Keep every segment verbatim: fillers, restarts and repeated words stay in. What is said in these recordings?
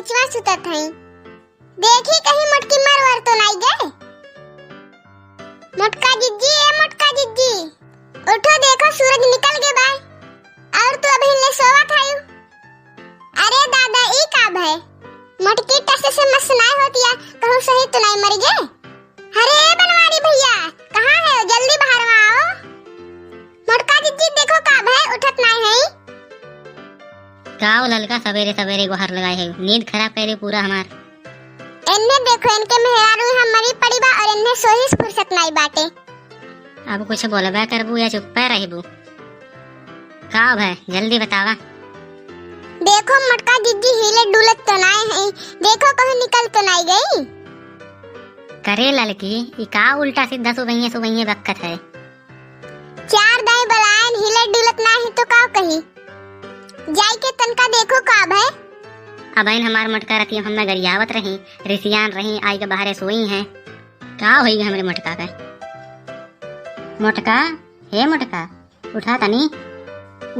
निचवा सुतत हई। देखी कहीं मोटकी मर वर तो नाई गए। मोटका जिज्जी, ए मोटका जिज्जी, उठो, देखो सूरज निकल गए बा, और तू अभी ले सोवत हयू। अरे दादा, ई का भय? मोटकी टस से मस नाई होतिया, कहूँ सही तो नाई मर गए? अरे बनवारी भैया, कहाँ है? जल्दी बाहर में आओ। मोटका जिज्जी, देखो का भय, उठत नाई है। का ओ ललका, सवेरे सवेरे गोहर लगाए है? नींद खराब करे पूरा हमार। एन्ने देखो, इनके मेहरारू यहाँ मरी पड़ी बा और इन्हें सोही से फुर्सत नाई बाटे। अब कुछ बोलबे करबू या चुप्पे रहबू? का भय, जल्दी बतावा। देखो मोटका जिज्जी, हिले डुलत तो नाई है, देखो कहूँ निकल तो नाई गई। करे ललकी, ई का उल्टा सीधा सुबहिये सुबहिये बकत है? चार दाई बलायन, हिलत डुलत ना ही तो का कही? जाई के तनका देखो का भय। अबहिन हमार मोटका रतिया हमें गरियावत रही, रिसियान रही, आई के बाहरे सोई हैं। का होई गए हमरे मोटका के? मोटका, हे मोटका, उठा तनी,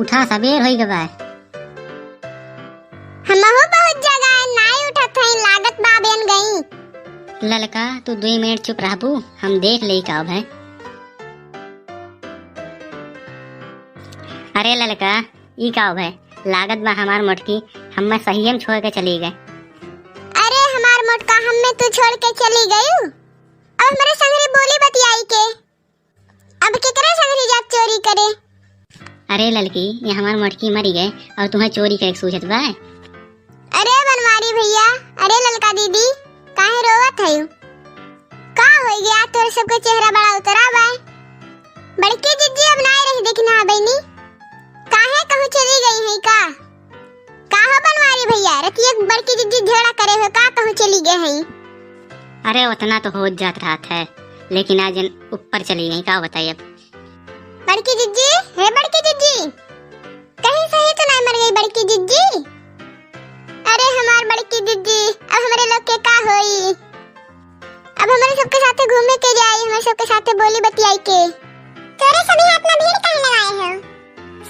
उठा, सबेर होई गए बा। हमहू बहुत जगह है, नाई उठत हई, लागत बा बेन गई। ललका, तू दुई मिनट चुप रहबू, हम देख लेई का भय। अरे ललका, ई का भय? लागत बा हमार मोटकी हम्मे सहियम छोड़ के चली गए। अरे हमार मोटका, हम्मे तू छोड़ के चली गयू? अब हमरे संगरी बोली बतियाई के? अब केकरे संगरी जात चोरी करे? अरे ललकी, ये हमार मोटकी मरी गए और तुम्हें चोरी करे के सूझत बा? अरे बनवारी भैया, अरे ललका दीदी, काहे रोवत हयू? का होई गया? तोर सबके चेहरा बड़ा उतरा बा। बड़की जिज्जी अब नाय रही, देखी ना बहिनी, काहे कहूँ चली गई है का? का हो बनवारी भैया, रतिया बड़की जिज्जी झगड़ा करे हो का, कहूँ चली गए हैं? अरे उतना तो हो जात रहत है, लेकिन आज इन ऊपर चली गई, का बताई अब। बड़की जिज्जी, हे बड़की जिज्जी, कहीं सही तो नाय मर गई बड़की जिज्जी? अरे हमार बड़की जिज्जी, अब हमरे लोग के का होई? अब हमरे सबके साथे घूमे के जाई, हमरे सबके साथे बोली बतियाई के। तोरे सभी हाथ में भीड़ काहे लगाए हो?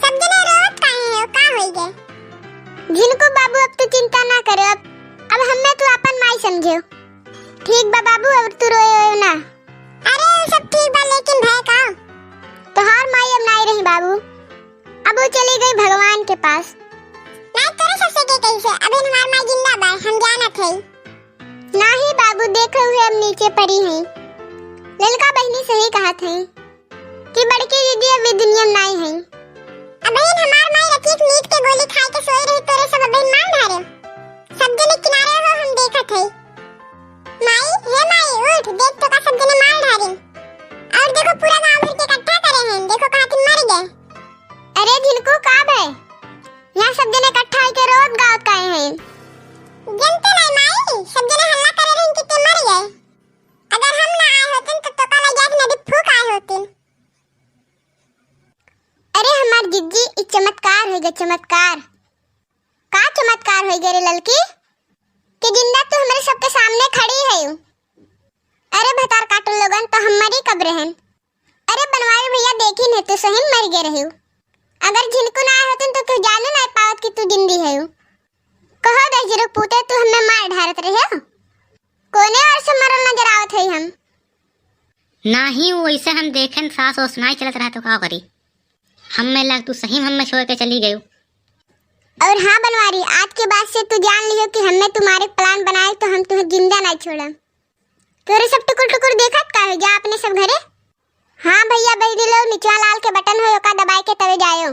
सब जने रोवत काहे हो? का होई गे? झिनकू बाबू, अब तू चिंता ना करो, अब, अब हमें तू अपन माई समझो। ठीक बा बाबू, अब तू रोए, रोए ना। अरे, उ सब ठीक बा, लेकिन भय का? तोहार माई अब नाई रही बाबू, अब वो चली गई भगवान के पास। नाई, तोरे सबसे के कैसे? अबे हमार माई जिंदा बा, हम जानत हई। नाही बाबू, देखो हुए अब नीचे पड़ी हैं। ललका बहिनी सही कहत हैं कि बड़की दीदी अब ई दुनिया में नाई हैं। अबहिन हमार माई रतिक नींद के गोली खाए के सोई रही, तोरे सब अबहिन मार ढारे। सब जने किनारे हो, हम देखत हई। माई, हे माई, उठ, देख तो का सब जने मार ढारिन। और देखो पूरा गांव भर के इकट्ठा करे हैं, देखो कहातिन मर गए। अरे झिनकू, का भय? यहाँ सब जने इकट्ठा होके रोत गावत काहे हैं? जनते नहीं माई, सब जने हल्ला करे रहिन कि ते मर गए। अगर हम ना आए होतिन तो तोका लग जाए नदी फूक आए होतिन। अरे हमार जिज्जी, ई चमत्कार होई गे, चमत्कार। का चमत्कार होई गे रे ललकी? कि जिंदा तू हमरे सबके सामने खड़ी है। अरे भतार काटल लोगन, तो हम मरी कब रहन? अरे बनवारी भैया, देखी ने, तू सही में मर गए रहे। अगर झिनकू ना आए होतिन तो तू जानू ना पावत कि तू जिंदी है। कहो दहिजरू पूते, तू हमें मार ढारत रहे। कोने ओर से मरल नजर आवत है हम? नाही, वैसे हम देखेन सास ओस नाई चलत रहा तो का करी? हमें लग तू सही में हमें छोड़ के चली गयू। और हाँ बनवारी, आज के बाद से तू जान लियो कि हमने तुम्हारे plan बनाए तो हम तुम्हें जिंदा ना छोड़म। तोरे सब टुकुर टुकुर देखत का हो, जा अपने सब घरे। हाँ भैया बहिनी लोग, निचवा लाल के बटन हो, ओका दबाए के तवे जायो।